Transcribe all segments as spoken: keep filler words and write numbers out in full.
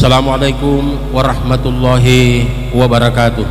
Assalamualaikum warahmatullahi wabarakatuh.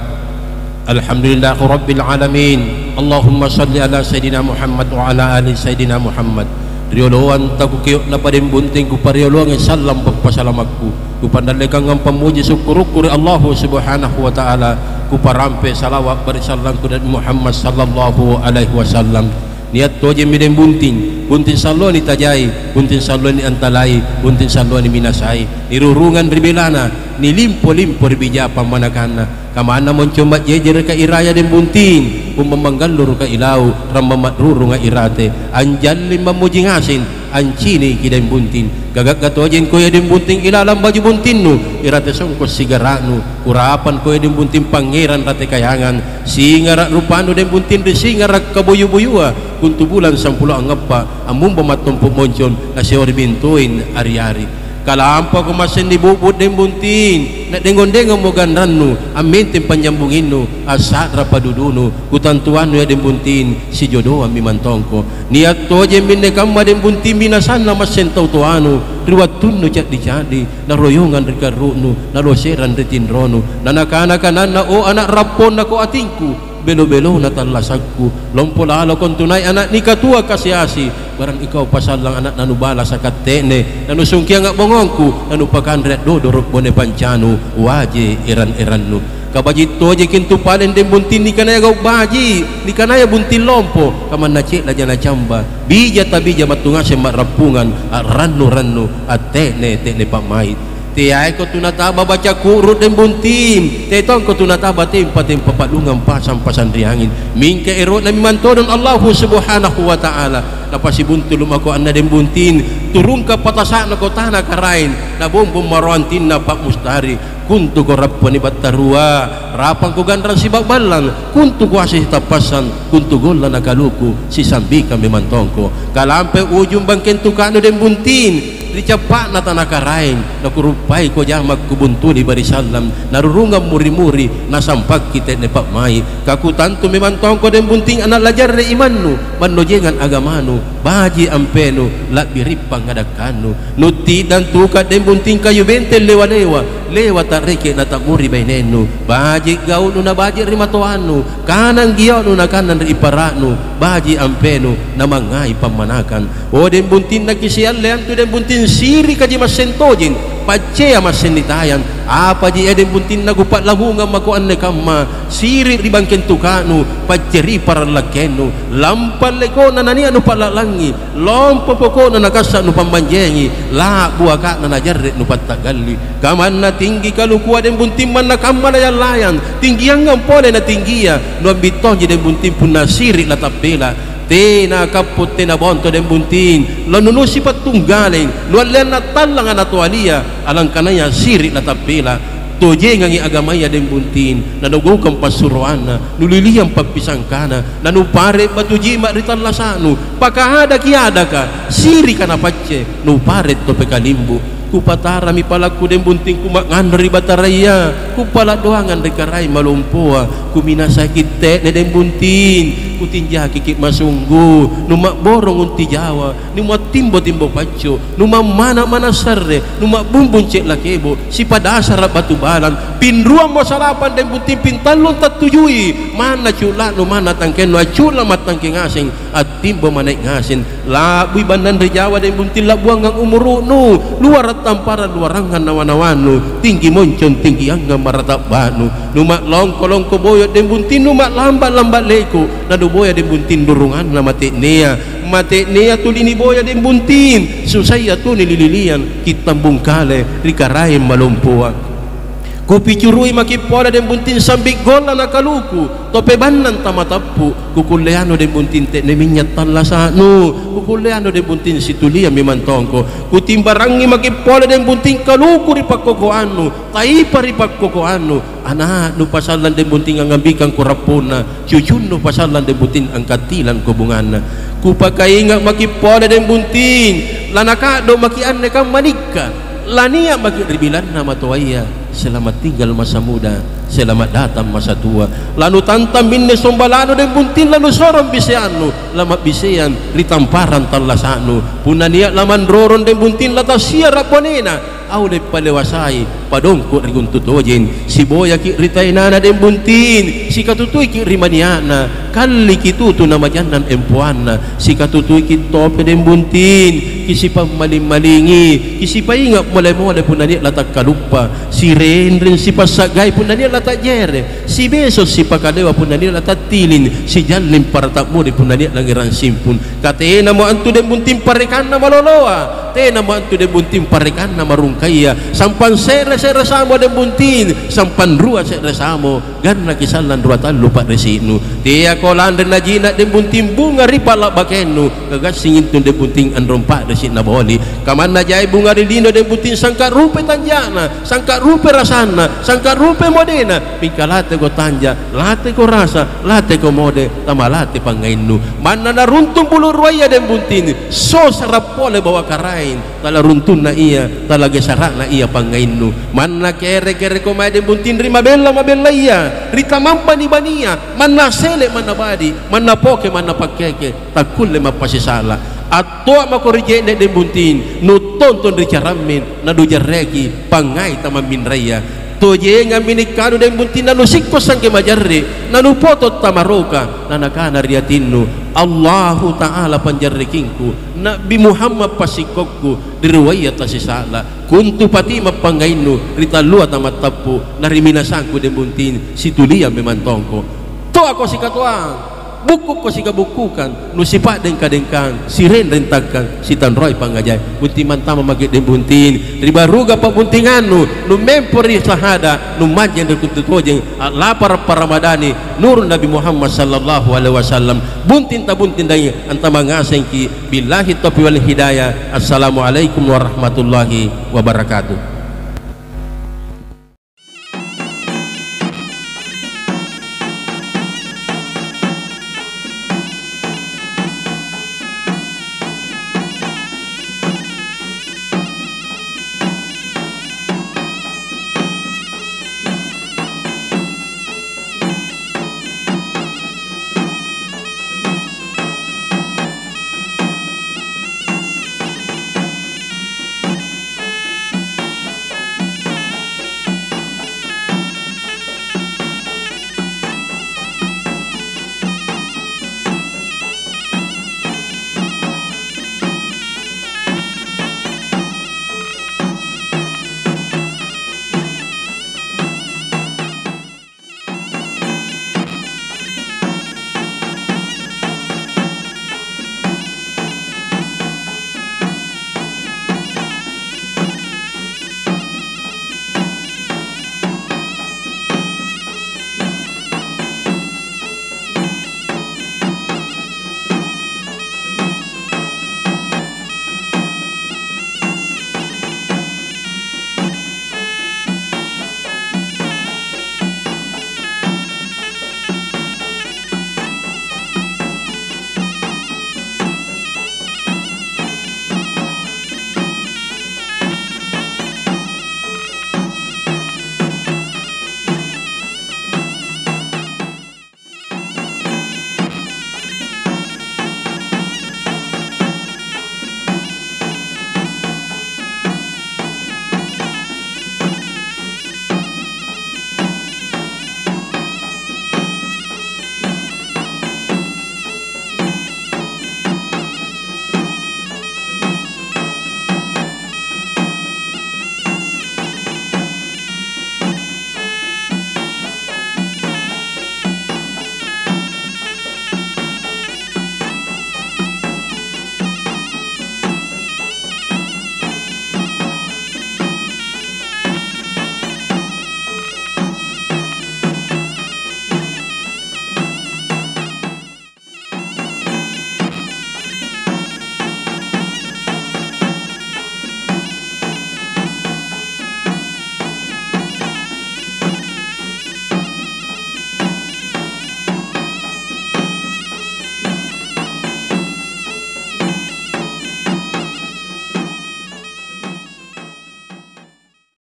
Alhamdulillahirabbil alamin. Allahumma shalli ala Sayyidina Muhammad wa ala ali Sayyidina Muhammad. Rioloang takukio'napa deng bunting, kuparioloangi sallang pappasalamakku. Kupandallekangang pammuji sukkurukku ri Allahu Subhanahu wa Ta'ala. Kuparampe salawa' barisallangku Nabi Muhammad sallallahu alaihi wasallam. Nia' tojemmi deng bunting, bunting salloa nitajai, bunting salloa niantalai, bunting salloa niminasai, nirurungang ri belana, nilimpo-limpo ri bija pammanakanna. Kamanna monco majjejereka iraya deng bunting, kumbang manggalluruka ilau', rambang ma'rurunga irate, anjalling mammuji ngaseng, anciniki deng bunting. Gaga'ga tojeng koe deng bunting ilalang baju buntinnu, irate songko' sigara'nu, kurapang koe deng bunting pangngerang rate kayangang, singara' rupanu deng bunting ri singara' kaboyu-boyua, kuntu bulang sampulo angngappa', ammumba mattompo' moncong, naseori bintoeng ari-ari. Kalampako masseng nibu'bu' deng bunting, na'dengong-dengommo ganrannu, ammenteng panynyambunginnu, assa'ra padudunu, kutantuannu ia deng bunting, sijodoammi mantongko. Nia' tojemmi anne kamma deng bunting minasanna masseng tau toanu, ri wattunnu ca'di-ca'di, naroyongang ri karru'nu, naloserang ri tinronu, nanakana kananna, "O ana' rapponnako atingku, belo-belona tallasakku, lompo laloko antu nai' ana' nikatua kasi-asi, barang ikau pasallang ana' nanubalasa' katte'ne, nanusungkianga' bongongku, nanupakanre a'dodoro' bone pancanu, waje eran-erannu." Kabaji' tojeki antu paleng deng bunting nikanaya gau' baji', nikanaya bunting lompo, kamanna ce'laja nacamba, bija tabija battu ngaseng ma'rappungang, a'rannu-rannu, atte'ne-te'ne pa'mai'. Teaiko tu nataba baca ku'ru' deng bunting, teai tongko tu nataba tempa-tempa pa'lungang pasang-pasang ri anging. Mingka ero'na memang todong Allahu Subhanahu wa Ta'ala, napasibuntulu' mako anne deng bunting, turungka patasa'nako tana Karaeng, nabombong maroantinna pa'mustari. Kuntuko rapponi battarua, rapangko ganrang siba'ballang, kuntuko aseng sitappassang, kuntu golla na kaluku, sisambikang memang tongko. Kalampai ujung bangkeng tuka'nu deng bunting, ri cappa'na tana Karaeng, nakuruppaiko jama' kubuntuli barisallang, narurungang muri-muri, nasampakki te'ne pa'mai'. Kakutantu memang tongko deng bunting ana' lajarre' imannu, mannojengang agamanu, baji' ampenu, la'biri' pangngadakkannu. Nutti'dang tuka' deng bunting kayu benteng lewa-lewa, lewa ta'reke' nata'muri bainennu. Baji' gau'nu na baji' ri matoannu, kanang gio'nu na kanang ri ipara'nu, baji' ampenu na mangngai pammanakang. O deng bunting nakisialle antu deng bunting sirikaji masseng tojeng, paccea masseng nitayang. Apaji ia deng bunting nakupa'lamungang mako anne kamma, siri' ri bangkeng tuka'nu, pacceri parallakkennu, lampa' leko'na nania' nupa'la'langi. Lompo poko'na nakassa' nupammanjengi, la'bu aka'na najarre' nupatta'galli. Kamanna tinggi kalukua deng bunting manna kamma layang-layang, tinggiangang pole natinggia, nuambi' tonji deng bunting punna siri' latappela'. Tena kappo' tena bonto deng bunting, lanunusi pattunggaleng, nualleang nattallang ana' toalia, alangkanaya siri' latappela'. Tojengangi agamaya deng bunting, nanugaukang passuroanna, nuliliang pappisangkana, nanupare' batu jima' ri tallasa'nu, pakahadaki adaka, sirika napacce, nupare' tope kalimbu'. Kupatarami palakku deng bunting kuma'nganre ri Bataraya, kupala' doangang ri Karaeng Malompoa, kuminasaki te'ne deng bunting, kutinjakiki' masunggu, numa'borong unti Jawa, numattimbo-timbo pacco', numammana'-mana' sarre, numa'bumbung ce'la' kebo', sipadasara' batu balang, pinruammo salapang deng bunting pintallung tattujui, manna cu'la'nu, manna tangkennu, accu'la' mattangke ngaseng, attimbo mane' ngaseng, la'bui bannang ri Jawa deng bunting la'buangang umuru'nu, luara' tamparang luarangang nawa-nawannu, tinggi moncong tinggiangang marata' ba'nu, numa'longko-longko boyo deng bunting, numa'lamba'-lamba' leko', nanuboya deng bunting durunganna mate'nea. Mate'nea tuli niboya deng bunting, susaya tuli nililiang, kittambung kale ri Karaeng Malompoa. Kupicurui maki' pole deng bunting sambi' golla na kaluku, tope bannang tamatappu', kukulleano deng bunting te'ne minynya' tallasa'nu, kukulleano deng bunting situliang memang tongko. Kutimbarangi maki' pole deng bunting kaluku ri pakkokoannu, taipa ri pakkokoannu, ana'nu pasallang deng bunting angngambikangko rapponna, cucunnu pasallang deng bunting angkattilangko bunganna. Kupakainga' maki' pole deng bunting, lanaka'do' maki' anne kamma nikka, lania' maki' ri bilanna matoaya, selamat tinggal masa muda, selamat datang masa tua. Lanutantang minne sombala'nu deng bunting, lanusorong biseannu, lama'biseang ri tamparang tallasa'nu. Punna nia' lamanrorong deng bunting, latassiara' bonena. aule palewasai, padongko' ri guntu tojeng, siboyaki' ri taenana deng bunting, sikatutuiki' ri mania'na, kalliki tutu namajannang empoanna, sikatutuiki' tope deng bunting, kisipammaling-malingi, kisipainga' mole-mole punna nia' latakkaluppa, sirenreng sipassa'gai punna nia' latajjere', sibeso' sipakalewa punna nia' latattiling, sijalling parata'muri punna nia' langngerang simpung. Katenamo antu deng bunting parekanna maloloa, tenamo antu deng bunting parekanna marungkaya, sampang se're-se're samo deng bunting, sampang rua se're samo, gannaki sallang rua tallu pa'risi'nu. Teako lanre najina' deng bunting bunga ri pa'la'bakennu, kagassingi intu deng bunting anrong pa'risi' naboli'. Kamanna jai bunga ri lino deng bunting sangka' rupe tanja'na, sangka' rupe rasanna, sangka' rupe modena, mingka lateko tanja', lateko rasa, lateko mode, tamalate pangngainnu. Manna naruntung bulu' ruaya deng bunting, sosara' pole bawa karaeng, tala runtunna ia, tala gesara'na ia pangngainnu. Manna kere-kereko mae deng bunting ri mabella-mabellaya, ri tamampa nibania, manna sele', manna badi', manna poke, manna pakkeke, takkulle mappasisa'la'. Attoa mako ri je'ne' deng bunting, nuttontong ri carammi, nanujarreaki pangngai tamamminraya. Tojengammi nikkanu deng bunting nanusikko' sangge majarre', nanupoto tamaroka, nanakana ri atinnu, "Allahu Ta'ala panjarrekingku, Na'bi Muhammad passikkokku, ri ruaya tasisa'la'. Kuntu patima pangngainnu, ri tallua tamattappu', na ri minasangku deng bunting, situliang memang tongko." Toako sikatoang. Bukkukko sikabukkukan, nusipa'dengka-dengkang, sirenreng takkang, sitanroi pangngajae. Bunting mantama' maki' deng bunting, ri baruga pa'buntingannu, numempo ri sahada', numanjeng ri kuntu tojeng, a'lapara' paramadani, nurun Nabi Muhammad sallallahu alaihi wasallam. Bunting tabunting dai', antama' ngasengki'. Billahi taufiq wal hidayah. Assalamualaikum warahmatullahi wabarakatuh.